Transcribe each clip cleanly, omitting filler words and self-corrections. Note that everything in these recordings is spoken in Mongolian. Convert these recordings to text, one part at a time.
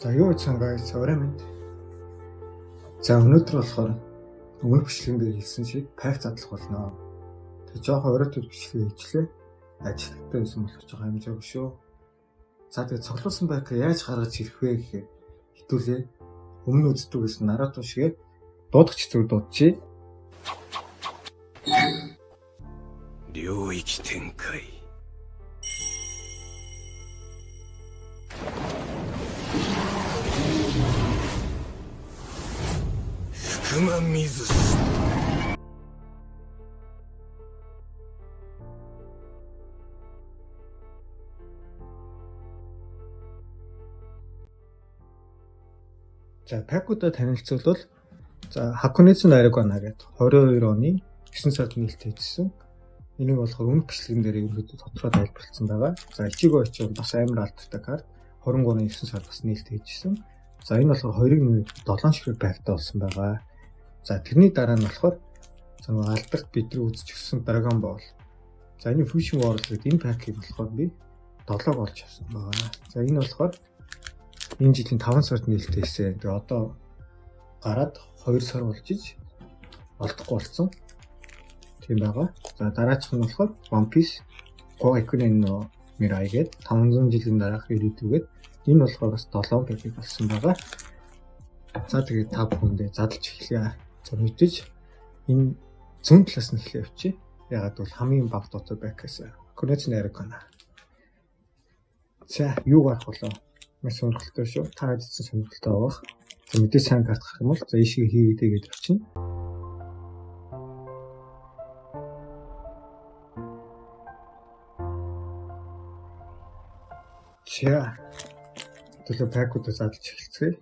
За юу гэсэн guys, орой минь. За өнөөдөр болохоор өмнөх бичлэгэн дээр хэлсэн шиг pack задлах болно. Тэгээ жоохон оройтой бичлэг хийчлээ. Ажилттай байсан болохоор жоохон амжаагүй шүү. За тэгээ цоглуулсан pack яаж гаргаж ирэх вэ гэхээр хэдүүлээ. Өмнө үздэг гэсэн Наруто шигээ дуудагч зүг дуудчихъя. 領域展開。福間水す。 За pack уудаа танилцуулбал за Hakonetsu Narukana гэдэг 22 оны 9 сард нээлттэй хийжсэн. Энийг болохоор өмнөх бичлэгэн дээр ерөнхийдөө тодорхой тайлбарласан байгаа. За Ichigo Ichi бас амар алдартай карт 23 оны 9 сард бас нээлттэй хийжсэн. За энэ болохоор 2.7 ширхэг pack тай болсон байгаа. За тэрний дараа нь болохоор за нөгөө алдарт бидний үзэж өссөн Dragon Ball. За энэ Fusion World гэдэг энэ pack ийг болохоор би 7-г олж авсан байгаа. За энэ болохоор энэ жилийн 5 сард нээлттэй хийсэн. Тэгээ одоо гараад 2 сар болж иж олдохгүй болсон. Тийм байгаа. За дараачих нь болохоор One Piece Goikunen no Mirai гэдэг 500 жилийн дараах ирээдүйгээд энэ болохоор бас 7 pack ийг болсон байгаа. За тэгээд та бүхэндээ задлж эхлэе. За мэдээж энэ зүүн талаас нь эхлэе явчих. Ягаад гэвэл хамгийн бага дотор pack аас Konetsu Narukana. За юу гарах болоо? Маш сонирхолтой шүү. Та хэдсэн сонирхолтой байх. За мэдээж сайн карт гарах юм бол за ийшээ хийгээдэй гэж очино. За төлөө pack уудаа задлж эхэлцгээе.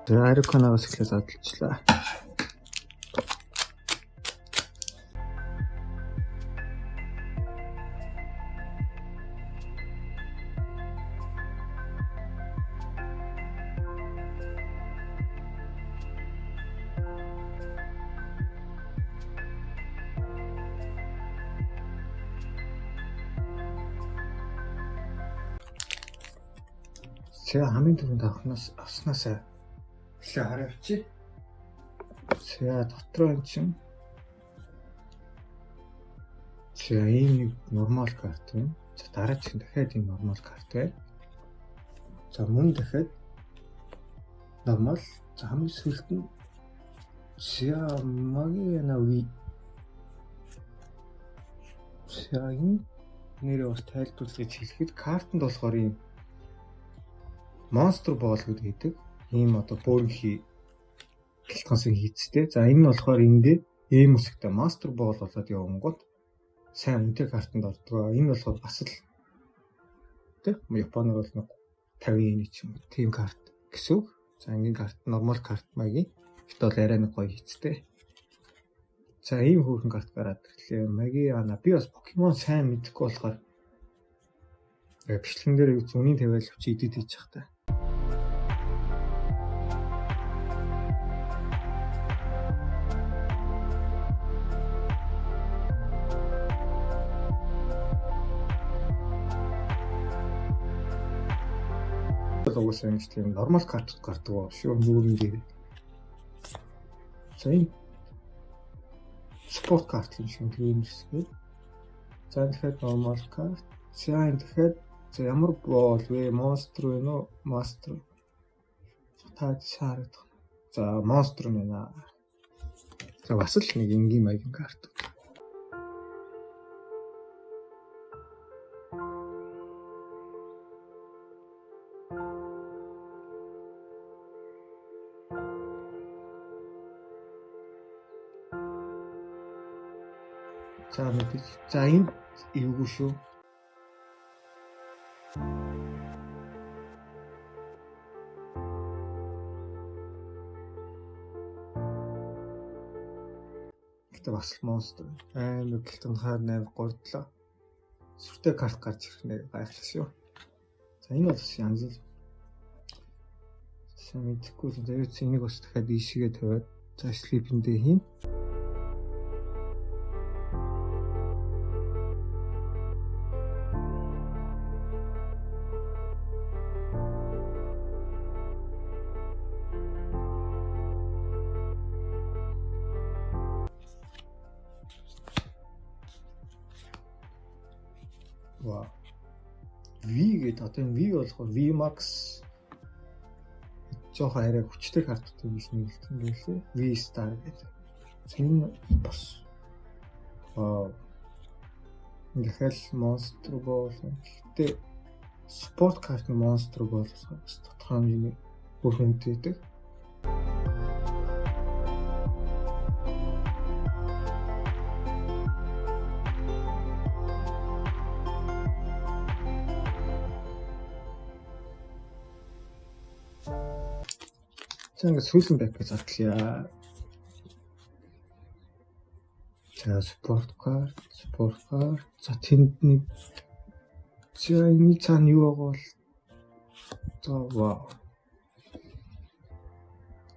За Arukana-гаас эхлээ задлчлаа. За хамгийн түрүүнд авахнаас авснаасаа эхлээ хараа авчи. За дотроо эн чинь за ийм нэг normal карт байна. За дараачих нь дахиад ийм normal карт байна. За мөн дахиад normal. За хамгийн сүүлд нь за Magiana V. За энэ нэрээ бас тайлбарлаж хэлэхэд картанд болохоор ийм Monster Ball гэдэг ийм одоо бөөрөнхий гэлтгансын хийцтэй. За энэ нь болохоор эндээ эм үсгтэй Master Ball болоод явангууд сайн үнэтэй картанд ордог. Энэ болохоор бас л тэ Японоор бол нэг 50 yen ч юм уу тийм карт гэсэн үг. За энгийн карт, normal карт маягийн. Гэтэ бол арай нэг гоё хийцтэй. За ийм хөөрхөн карт гараад ирлээ. Magiana би бас Pokemon сайн мэдэхгүй болохоор бичлэгэн дээр юу үнийн тавиал авчи идэд хийж явах та. Угаасаа ингэж тийм normal карт гардаг шүү нүүрэн дээр. За энэ спорт карт юм шиг тийм хэсэг. За тэгэхээр normal карт. За энэ тэгэхээр за ямар ball вэ? Monster вэ нөө? Master. Та харагдах. За monster нэ. За бас л нэг энгийн маягийн карт. За мэдээж. За энд эвгүй шүү. Гэтэ бас л монстр. Амар гэлтэн 28 3 7. Сүртэй карт гарч ирэх нэ гайхлах шүү. За энэ бол бас янз л. Сайн мэдэхгүй л за юу ч энийг бас дахиад ийшээгээ тавиад за sleeve-ндээ хийн. Вау. V гэдэг одоо энэ V болохоор V Max жоохон арай хүчтэй карттай биш нэрлэдэг юм байлээ. V Star гэдэг. За энэ бас вау. Ингээл Monster Ball. Гэхдээ support карт нь Monster Ball болохоор бас тодорхой хэмжээний үр дүнтэй байдаг. За ингээд сүүлийн pack задлаа. За support card, support card. За тэнд нэг за энэ цаана юу байгаа бол за вау.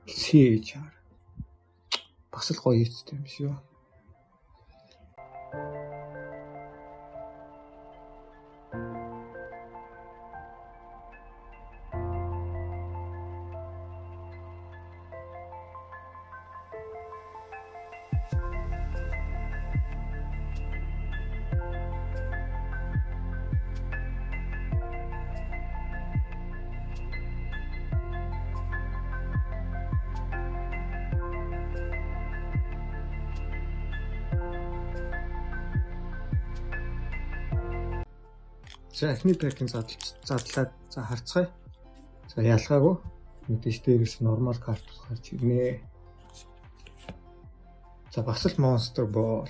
CHR. Бас л гоё хийцтэй юм шиг юу. За эхний pack-ийн задлаад за харцгаая. За ялгаагүй. Мэдээж дээрээс normal карт гарч ирнэ. За бас л Monster Ball.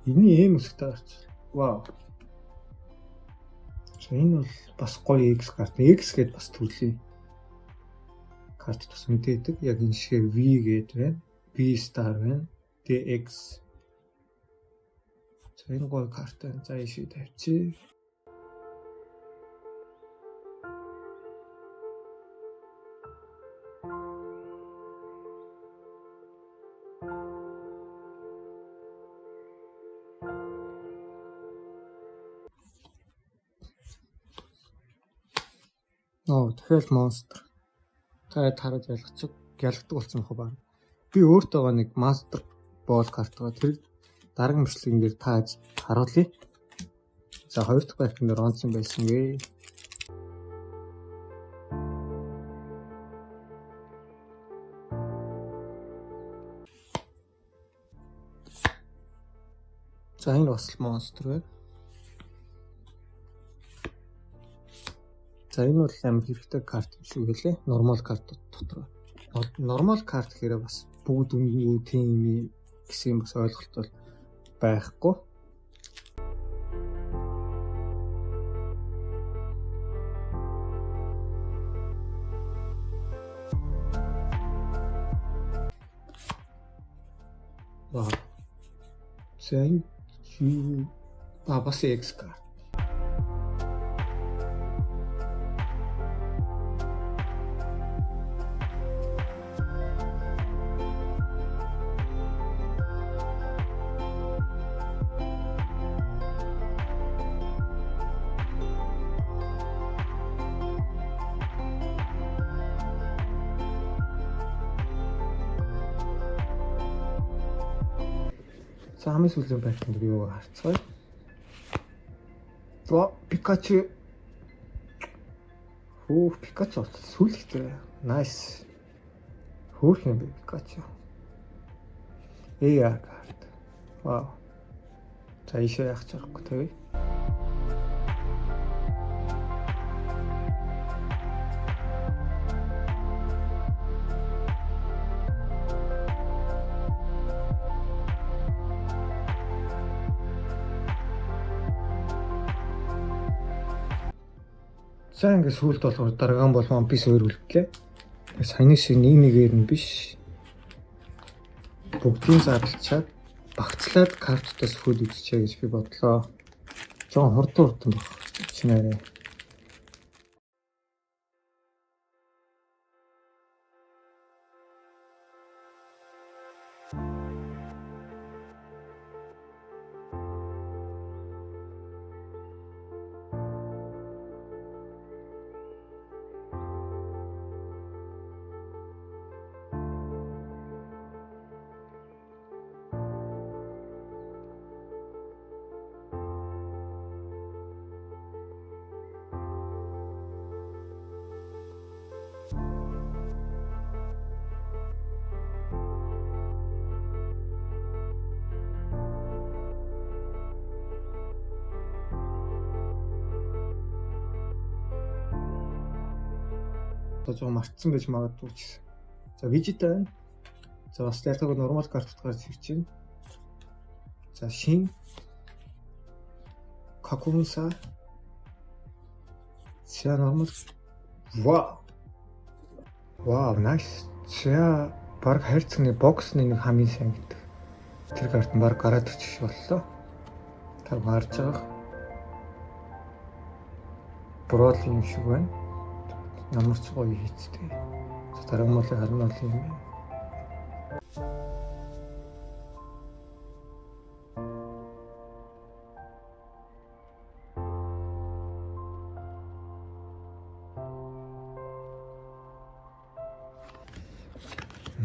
Энэний эм үсгтэй гарч. Вау. За энэ бол бас гоё X карт. X гээд бас төрлийн карт бас үнэтэй. Яг энэ шиг V гээд байна. V Star байна. DX. За энэ гоё карт байна. За ийшээ тавьчих. Оо дахиад Monster. Та тараад ялгачих ялгадаг болсон баха баг. Би өөртөө байгаа нэг Master Ball карт байгаа. Тэр дараагийн бичлэгэн дээр та харуулъя. За хоёр дахь pack-н дээр онцсон байсан гээ. За энэ бас Monster байна. За энэ бол амар хэрэгтэй карт юм шиг байлээ. Normal карт дотор. Normal карт гэхээр бас бүгд үнэгүй тийм гэсэн бас ойлголт бол байхгүй. Вау. За энэ юу бас X карт. За хамгийн сүүлийн pack-н дээр юу харцгаая. За Пикачу. Хөө Пикачу сүүлхтэй. Nice. Хөөх юм бэ Пикачу. AR карт. Вау. За ийшээ яах чадахгүй тавь. За ингээд сүүлд болохоор Dragon Ball One Piece 2 үлдлээ. Саяны шиг нэг нэгээр нь биш. Бүгдийг задлчаад багцлаад картаас фүд үзчихье гэж би бодлоо. Жоон хурдан хурдан баг. Чинаарэ. Одоо жоо мартсан байж магадгүй ч гэсэн. За Vegeta байна. За бас ялгаагүй normal картууд гарч ирж байна. За Шин Какунса. За normal. Вау. Вау, nice. За баг хайрцагны боксны нэг хамгийн сайн гэдэг. Тэр карт нь баг гараад ирчих боллоо. Та харж байгаа. Брол юм шиг байна. Ямар ч гоё хийцтэй. За дараа нь бол харин бол юм байна.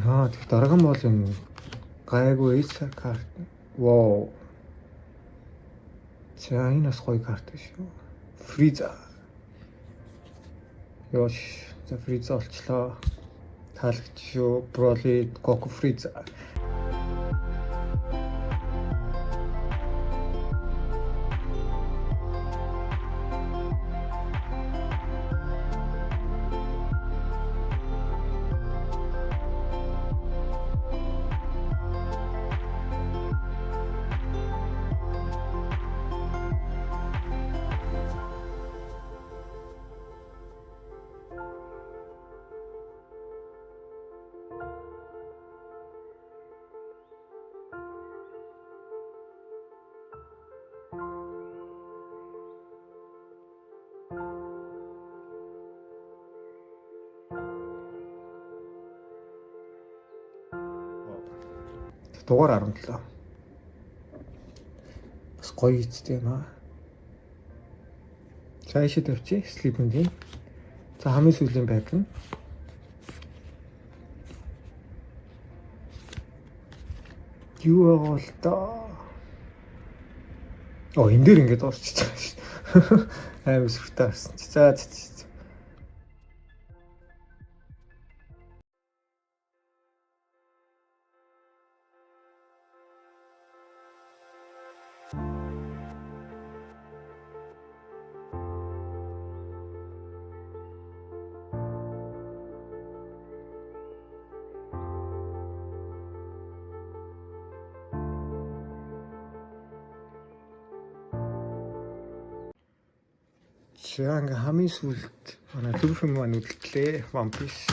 Аа тэг дарган бол юм гайгүй эсэр карт. Вау. За энэ бас гоё карт шүү. Фриза. Ёш, за Фриза олчлоо. Таалагч шүү. Броли, Гоку Фриза. Дугаар 17. Бас гоё эцтэй юм аа. За ийшээ тавьчих. Sleeping team. За хамгийн сүүлийн pack нь. Юу байгаа бол доо. Оо энэ дээр ингээд орчиж байгаа шүү. Амар сүртэй харсан чи. За за. За ингээ хамгийн сүүлд манай дөрвөн маань үлдлээ. One Piece.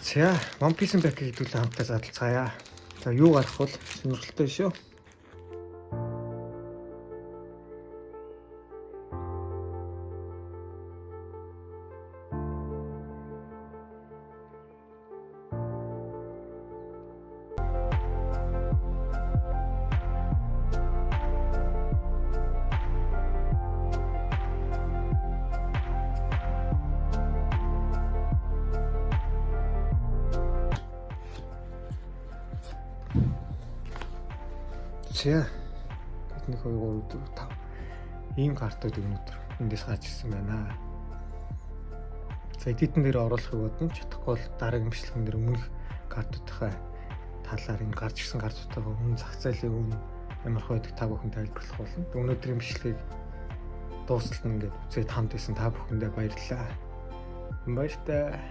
За One Piece-ийн pack хэдүүлээ хамтдаа задлцгаая. За юу гарах бол сонирхолтой шүү. За 1 2 3 4 5 ийм картууд өнөөдөр эндээс гарч ирсэн байна. За edit-эн дээр оруулахыг бодно. Чадахгүй бол дараагийн бичлэгэн дээр өмнөх картуудынхаа талаар энэ гарч ирсэн картуудынхаа үнэ зах зээлийн үнэ ямар байдаг та бүхэн тайлбарлах болно. Өнөөдрийн бичлэгийг дуусталд нь ингээд үзээд хамт байсан та бүхэндээ баярлалаа. Баяртай.